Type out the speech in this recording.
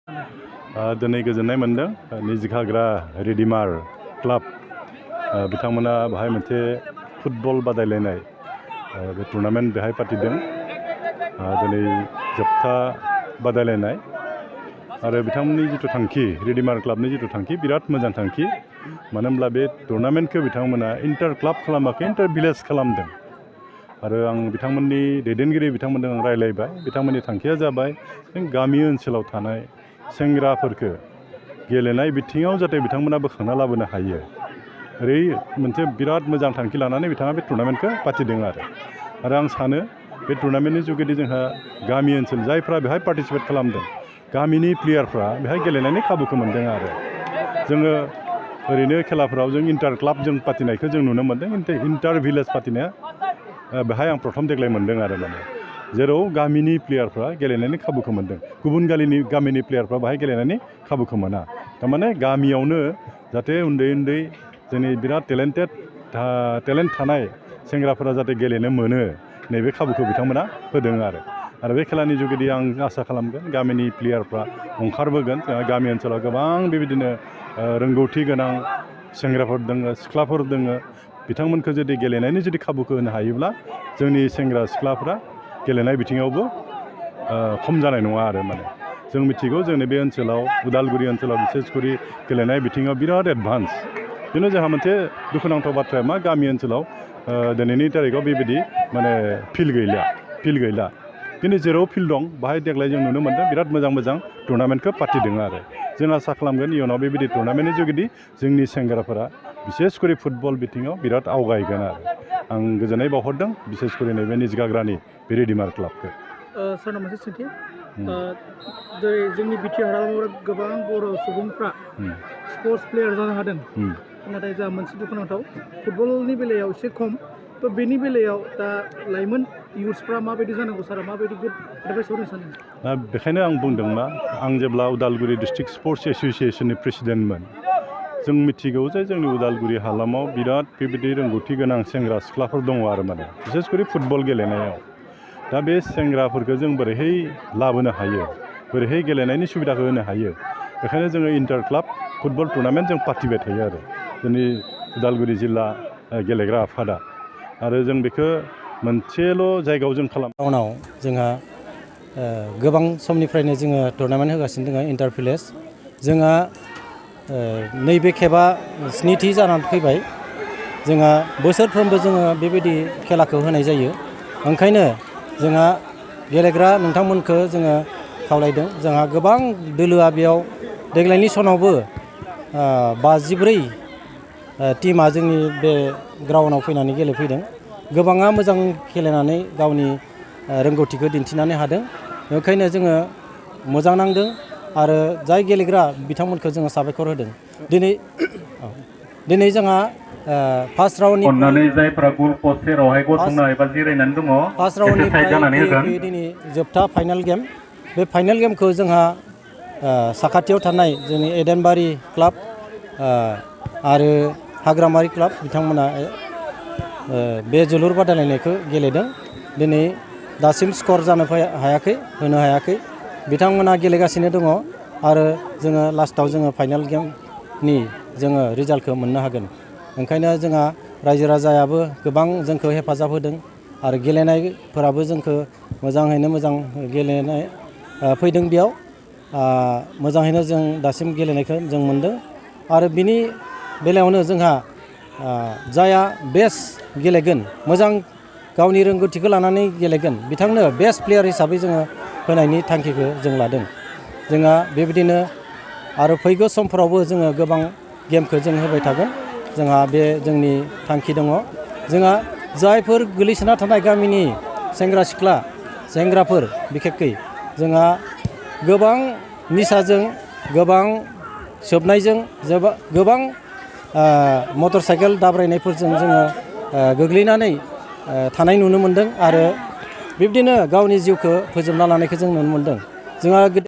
दिनै गोजोननाय मोन्दों निजिखाग्रा रिडिमार क्लाब बिथांमोना बाहाय मोनसे फुटबल बादायलायनाय बे टुर्नामेन्ट बेहाय पातिदों दिनै जोबथा बादायलायनाय आरो बिथांमोननि जिथु थांखि रिडिमार क्लाबनि जिथु थांखि बिराद मोजां थांखि मानो होनब्ला बे टुर्नामेन्टखौ बिथांमोना इन्टार क्लाब खालामाखै इन्टार भिलेज खालामदों आरो आं बिथांमोननि दैदेनगिरि बिथांमोनजों आं रायलायबाय बिथांमोननि थांखिया जाबाय गामि ओनसोलाव थानाय सेंग्राफोरखौ गेलेनाय बिथिङाव जाहाथे बिथांमोना बोखांना लाबोनो हायो ओरै मोनसे बिराद मोजां थांखि लानानै बिथाङा बे टुर्नामेन्टखौ पातिदों आरो आं सानो बे टुर्नामेन्टनि जुगेदि जोंहा गामि ओनसोल जायफ्रा बेहाय पार्टिसिपेट खालामदों गामिनि प्लेयारफ्रा बेहाय गेलेनायनि खाबुखौ मोन्दों आरो जोङो ओरैनो खेलाफोराव जों इन्टार क्लाब जों पातिनायखौ जों नुनो मोन्दों इन्टार भिलेज पातिनाया बेहाय आं प्रथम देग्लाय मोन्दों आरो माने जेराव गामिनि प्लेयारफ्रा गेलेनायनि खाबुखौ मोन्दों गुबुन गामिनि प्लेयारफ्रा बाहाय गेलेनायनि खाबुखौ मोना थारमाने गामियावनो जाहाथे उन्दै उन्दै जोंनि बिराद टेलेन्ट थानाय सेंग्राफोरा जाहाथे गेलेनो मोनो नैबे खाबुखौ बिथांमोना होदों आरो बे खेलानि जुगेदि आं आसा खालामगोन गामिनि प्लेयारफ्रा ओंखारबोगोन जोंहा गामि ओनसोलाव गोबां बेबायदिनो रोंगौथि गोनां सेंग्राफोर दङ सिख्लाफोर दङ बिथांमोनखौ जुदि गेलेनायनि जुदि खाबुखौ होनो हायोब्ला जोंनि सेंग्रा सिख्लाफ्रा गेलेनाय बिथिङावबो खम जानाय नङा आरो माने जों मिथिगौ जोंनि बे ओनसोलाव उदालगुरि ओनसोलाव बिसेसकरि गेलेनाय बिथिङाव बिराद एडभान्स बिदिनो जोंहा मोनसे दुखुनांथाव बाथ्राया मा गामि ओनसोलाव दिनैनि तारिखआव बेबायदि माने फिल्ड गैला दिनै जेराव फिल्ड दं बाहाय देग्लाय जों नुनो मोन्दों बिराद मोजां टुर्नामेन्टखौ पातिदों आरो जों आसा खालामगोन इयुनाव बेबायदि टुर्नामेन्टनि जुगेदि जोंनि सेंग्राफोरा बिसेसकरि फुटबल बिथिङाव बिराद आवगायगोन आरो आं गोजोननाय बावहरदों बिसेसकरि नैबे निजिखाग्रानि बे रिडिमार क्लाबखौ सारनाव मोनसे सोंथि जोंनि बिटिआर हालामाव गोबां बर' सुबुंफ्रा स्पर्ट्स प्लेयार जानो हादों नाथाय जोंहा मोनसे दुखुनांथाव फुटबलनि बेलायाव एसे खम थ' बेनि बेलायाव दा लाइमोन इयुथ्सफ्रा माबायदि जानांगौ सारा माबायदि गुड एडभाइस होनो सानो दा बेखायनो आं बुंदों मा आं जेब्ला उदालगुरि डिस्ट्रिक्ट स्पर्ट्स एस'सियेसननि प्रेसिडेन्टमोन जों मिथिगौ जे जोंनि उदालगुरि हालामाव बिराद बेबायदि रोंगौथि गोनां सेंग्रा सिख्लाफोर दङ आरो माने बिसेसकरि फुटबल गेलेनायाव दा बे सेंग्राफोरखौ जों बोरैहाय लाबोनो हायो बोरैहाय गेलेनायनि सुबिदाखौ होनो हायो बेखायनो जोङो इन्टार क्लाब फुटबल टुर्नामेन्ट जों पातिबाय थायो आरो जोंनि उदालगुरि जिल्ला गेलेग्रा आफादा आरो जों बेखौ मोनसेल' जायगायाव जों टाउनाव जोंहा गोबां समनिफ्रायनो जोङो टुर्नामेन्ट होगासिनो दङ इन्टार भिलेज जोंहा नैबे खेबा स्निथि जानानै फैबाय जोंहा बोसोरफ्रोमबो जोङो बेबायदि खेलाखौ होनाय जायो ओंखायनो जोंहा गेलेग्रा नोंथांमोनखौ जोङो खावलायदों जोंहा गोबां दोलोआ बेयाव देग्लायनि सनावबो 54 टिमा जोंनि बे ग्राउन्डआव फैनानै गेलेफैदों गोबाङा मोजां गेलेनानै गावनि रोंगौथिखौ दिन्थिनानै हादों बेनिखायनो जोङो मोजां नांदों आरो जाय गेलेग्रा बिथांमोनखौ जोङो साबायखर होदों दिनै जोंहा फार्स्ट राउन्डनि अन्नानै जायफ्रा गल पस्ट सेरावहाय गसंना एबा जिरायनानै दङ फार्स्ट राउन्डनिफ्राय दिनै जोबथा फाइनाल गेम बे फाइनाल गेमखौ जोंहा साखाथियाव थानाय जोंनि एडेनबारि क्लाब आरो हाग्रामारि क्लाब बिथांमोना बे जोलुर बादायलायनायखौ गेलेदों दिनै दासिम स्कर जानो होनो हायाखै बिथांमोना गेलेगासिनो दङ आरो जोङो लास्टआव जोङो फाइनाल गेमनि जोङो रिजाल्टखौ मोननो हागोन ओंखायनो जोंहा रायजो राजायाबो गोबां जोंखौ हेफाजाब होदों आरो गेलेनायफोराबो जोंखौ मोजाङैनो मोजां गेलेनाय फैदों बेयाव मोजाङैनो जों दासिम गेलेनायखौ जों मोन्दों आरो बिनि बेलायावनो जोंहा जाया बेस्ट गेलेगोन मोजां गावनि रोंगौथिखौ लानानै गेलेगोन बिथांनो बेस्ट प्लेयार हिसाबै जोङो होनायनि थांखिखौ जों लादों जोंहा बेबायदिनो आरो फैगौ समफोरावबो जोङो गोबां गेमखौ जों होबाय थागोन जोंहा बे जोंनि थांखि दङ जोंहा जायफोर गोलैसोना थानाय गामिनि सेंग्राफोर बिखेखै जोंहा गोबां निसाजों गोबां सोबनायजों गोबां मटर साइकेल दाब्रायनायफोरजों जोङो गोग्लैनानै थानाय नुनो मोन्दों आरो बिब्दिनो गावनि जिउखौ फोजोबना लानायखौ जों नुनो मोन्दों जोंहा